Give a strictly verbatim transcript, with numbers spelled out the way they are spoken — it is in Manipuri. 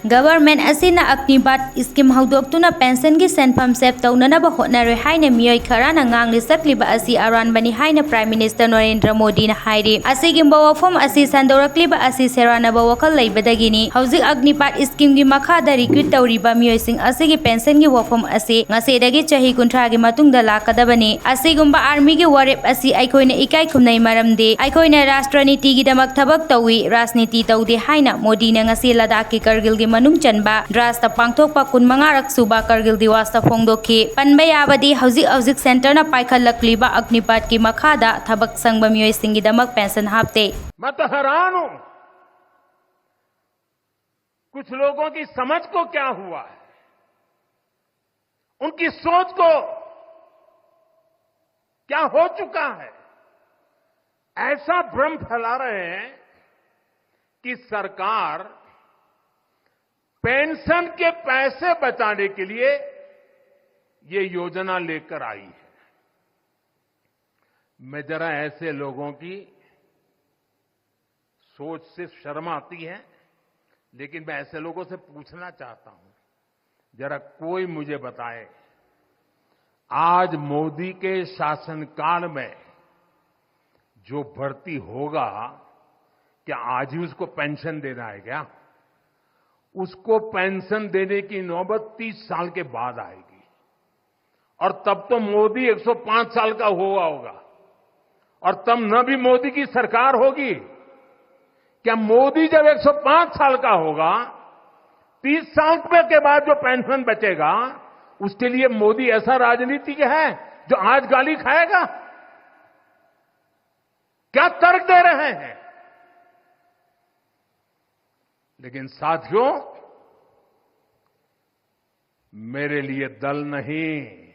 ꯒꯚꯔꯟꯃꯦꯟꯠ ꯑꯁꯤꯅ ꯑꯒꯅꯤꯕꯥꯠ ꯁ꯭ꯀꯤꯝ ꯍꯧꯗꯣꯛꯇꯨꯅ ꯄꯦꯟꯁꯟꯒꯤ ꯁꯦꯟꯐꯝ ꯁꯦꯚ ꯇꯧꯅꯅꯕ ꯍꯣꯠꯅꯔꯣꯏ ꯍꯥꯏꯅ ꯃꯤꯑꯣꯏ ꯈꯔꯅ ꯉꯥꯡꯂꯤ ꯁꯛꯂꯤꯕ ꯑꯁꯤ ꯑꯔꯥꯟꯕꯅꯤ ꯍꯥꯏꯅ ꯄ꯭ꯔꯥꯏꯝ ꯃꯤꯅꯤꯁꯇꯔ ꯅꯔꯦꯟꯗ꯭ꯔ ꯃꯣꯗꯤꯅ ꯍꯥꯏꯔꯤ꯫ ꯑꯁꯤꯒꯨꯝꯕ ꯋꯥꯐꯝ ꯑꯁꯤ ꯁꯟꯗꯣꯔꯛꯂꯤꯕ ꯑꯁꯤ ꯁꯦꯔꯥꯟꯅꯕ ꯋꯥꯈꯜ ꯂꯩꯕꯗꯒꯤꯅꯤ꯫ ꯍꯧꯖꯤꯛ ꯑꯒꯅꯤꯄꯥꯠ ꯁ꯭ꯀꯤꯝꯒꯤ ꯃꯈꯥꯗ ꯔꯤꯀ꯭ꯔꯨꯠ ꯇꯧꯔꯤꯕ ꯃꯤꯑꯣꯏꯁꯤꯡ ꯑꯁꯤꯒꯤ ꯄꯦꯟꯁꯟꯒꯤ ꯋꯥꯐꯝ ꯑꯁꯤ ꯉꯁꯤꯗꯒꯤ ꯆꯍꯤ ꯀꯨꯟꯊ꯭ꯔꯥꯒꯤ ꯃꯇꯨꯡꯗ ꯂꯥꯛꯀꯗꯕꯅꯤ꯫ ꯑꯁꯤꯒꯨꯝꯕ ꯑꯥꯔꯃꯤꯒꯤ ꯋꯥꯔꯦꯞ ꯑꯁꯤ ꯑꯩꯈꯣꯏꯅ ꯏꯀꯥꯏ ꯈꯨꯝꯅꯩ, ꯃꯔꯝꯗꯤ ꯑꯩꯈꯣꯏꯅ ꯔꯥꯁꯇ꯭ꯔ ꯅꯤꯇꯤꯒꯤꯗꯃꯛ ꯊꯕꯛ ꯇꯧꯏ, ꯔꯥꯖꯅꯤꯇꯤ ꯇꯧꯗꯦ ꯍꯥꯏꯅ ꯃꯣꯗꯤꯅ ꯉꯁꯤ ꯂꯗꯥꯈꯀꯤ ꯀꯔꯒꯤꯜꯒꯤ ꯃꯅꯨꯡ ꯆꯟꯕ ꯗ꯭ꯔꯥꯁꯇ ꯄꯥꯡꯊꯣꯛꯄ ꯀꯨꯟꯃꯉꯥꯔꯛ ꯁꯨꯕ ꯀꯔꯒꯤꯜ ꯗꯤꯋꯥꯁꯇ ꯐꯣꯡꯗꯣꯛꯈꯤ꯫ ꯄꯟꯕ ꯌꯥꯕꯗꯤ, ꯍꯧꯖꯤꯛ ꯍꯧꯖꯤꯛ ꯁꯦꯟꯇꯔꯅ ꯄꯥꯏꯈꯠꯂꯛꯂꯤꯕ ꯑꯒꯅꯤꯄꯥꯠꯀꯤ ꯃꯈꯥꯗ ꯊꯕꯛ ꯁꯪꯕ ꯃꯤꯑꯣꯏꯁꯤꯡꯒꯤꯗꯃꯛ ꯄꯦꯟꯁꯟ ꯍꯥꯞꯇꯦ꯫ मैं तो हैरान हूं, कुछ लोगों की समझ को क्या हुआ है, उनकी सोच को क्या हो चुका है। ऐसा भ्रम फैला रहे हैं कि सरकार पेंशन के पैसे बचाने के लिए ये योजना लेकर आई है। मैं जरा ऐसे लोगों की सोच से शर्म आती है, लेकिन मैं ऐसे लोगों से पूछना चाहता हूं, जरा कोई मुझे बताए, आज मोदी के शासनकाल में जो भर्ती होगा, क्या आज ही उसको पेंशन देना है क्या? उसको पेंशन देने की नौबत तीस साल के बाद आएगी। और तब तो मोदी एक सौ पांच साल का हुआ होगा, और तब न भी मोदी की सरकार होगी। क्या मोदी जब एक सौ पांच साल का होगा, तीस साल के बाद जो पेंशन बचेगा, उसके लिए मोदी ऐसा राजनीतिक है जो आज गाली खाएगा? क्या तर्क दे रहे हैं? लेकिन साथियों, मेरे लिए दल नहीं,